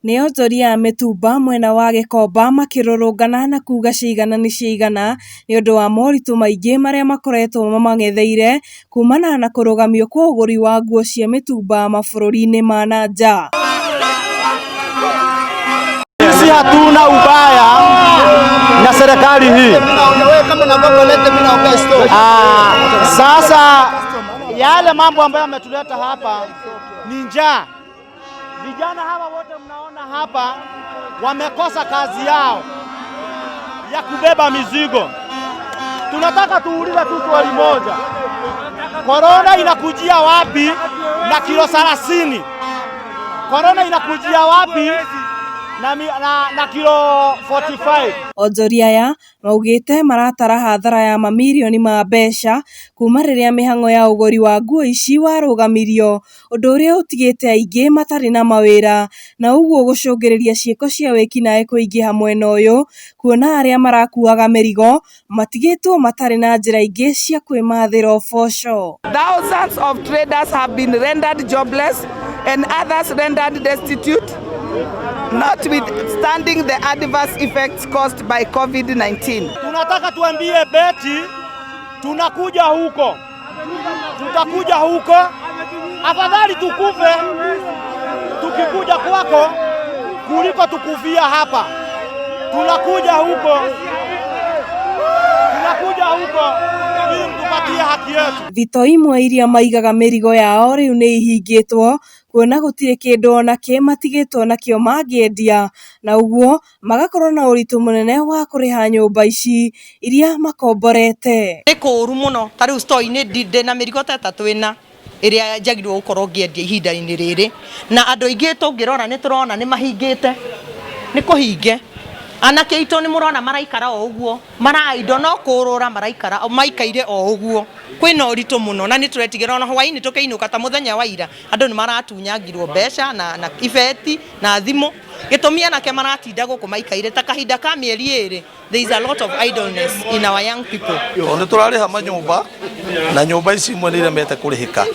Nĩ onjoria a mĩtumba mwena wa Gĩkomba makĩrũrũngana na kuga ciigana nĩ ciaigana nĩũndũ wa moritũ maingĩ marĩa makoretwo mamang'etheire kumana na kũrũgamio kwa ũgũri wa nguo cia mĩtumba mabũrũri-inĩ ma na nja. Sisi hatuna ubaya na serikali hii. Sasa yale mambo ambayo yametuleta hapa ni njaa. Vijana hawa wote mnaona hapa wamekosa kazi yao ya kubeba mizigo. Tunataka tuulize tu swali moja, korona inakujia wapi na kilo 30? Korona inakujia wapi na kilo 45? Onjoria aya maugĩte maratara hathara ya mamirioni ma mbeca kuma rĩrĩa mĩhang'o ya ũgũri wa nguo ici warũgamirio, ũndũ ũrĩa ũtigĩte aingĩ matarĩ na mawĩra na ũguo gũcũngĩrĩria ciĩko cia wĩkinaĩ kũingĩha mwena ũyũ, kuona arĩa marakuaga mĩrigo matigĩtwo matarĩ na njĩra ingĩ cia kwĩmathĩra ũboco. Thousands of traders have been rendered jobless and others rendered destitute, notwithstanding the adverse effects caused by COVID-19. Tunataka tuambie Betty, tunakuja huko, tutakuja huko, afadhali tukufe tukikuja kwako kuliko tukufia hapa. Tunakuja huko, tunakuja huko ili mtupatie haki yetu. Thitoo imwe iria maigaga mĩrigo yao rĩu nĩ ihingĩtwo kuona gũtirĩ kĩndũ ona kĩ matigĩtwo nakĩo mangĩendia, na ũguo magakorwo na ũritũ mũnene wa kũrĩha nyũmba ici iria makomborete. Nĩ kũũru mũno, ta rĩu store-inĩ ndĩna mĩrigo ta ĩtatũ ĩna ĩrĩa njagĩrĩirwo gũkorwo ngĩendia ihinda-inĩ rĩrĩ, na andũ aingĩ tũngĩrora nĩ tũrona nĩ mahingĩte, nĩ kũhinge. Anake aitũ nĩ mũrona maraikara o ũguo, maraindo no kũrũra maraikara maikaire o ũguo. Kwĩna ũritũ mũno na nĩ tũretigĩra ona hwainĩ tũkĩinũka ta mũthenya wa ira andũ nĩ maratunyangirwo mbeca na ibeti na thimũ. Gĩtũmi anake maratinda gũkũ maikaire ta kahinda ka mĩeri ĩrĩ. There is a lot of idleness in our young people. Tondũ nĩ tũrarĩha manyũmba na nyũmba ici imwe nĩ iremete kũrĩhĩka.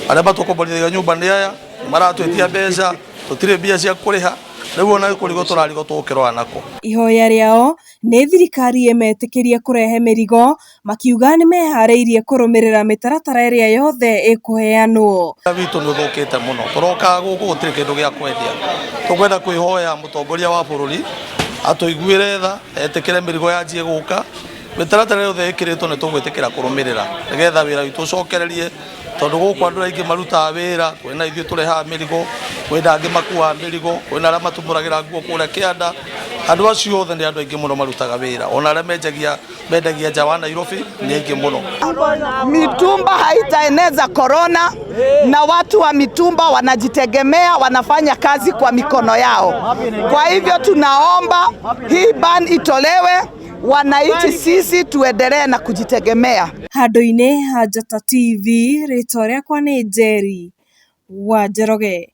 Arĩa matũkomborithagia nyũmba nĩ aya, maratwĩtia mbeca, tũtirĩ mbia cia kũrĩha, rĩu ona kũrigwo tũrarigwo tũgũkĩrora nako. Ihoya rĩao nĩ thirikari ĩmetĩkĩrie kũrehe mĩrigo, makiuga nĩmeharĩirie kũrũmĩrĩra mĩtaratara ĩrĩa yothe ĩkũheanwo. Wĩra witũ nĩ ũthũkĩte mũno, tũrokaga gũkũ gũtirĩ kĩndũ gĩa kwendia. Tũkwenda kwĩhoya mũtongoria wa bũrũri atũiguĩre tha, etĩkĩre mĩrigo yanjie gũka, mĩtaratara yothe ĩkĩrĩtwo nĩ tũgwĩtĩkĩra kũrũmĩrĩra nĩgetha wĩra witũ ũcokererie, tondũ gũkũ andũ aingĩ marutaga wĩra, kwĩna ithuĩ tũrehaga mĩrigo, kwĩna angĩ makuaga mĩrigo, kwĩna arĩa matumũragĩra nguo kũrĩa kĩanda. Andũ acio othe nĩ andũ aingĩ mũno marutaga wĩra, ona arĩa mendagia nja wa Nairobi nĩ aingĩ mũno. Mitumba haitaeneza corona, na watu wa mitumba wanajitegemea, wanafanya kazi kwa mikono yao. Kwa hivyo tunaomba hii ban itolewe, wananchi sisi tuendelee na kujitegemea. Handũ-inĩ ha Njata TV, rĩtwa rĩakwa nĩ Njeri wa Njoroge.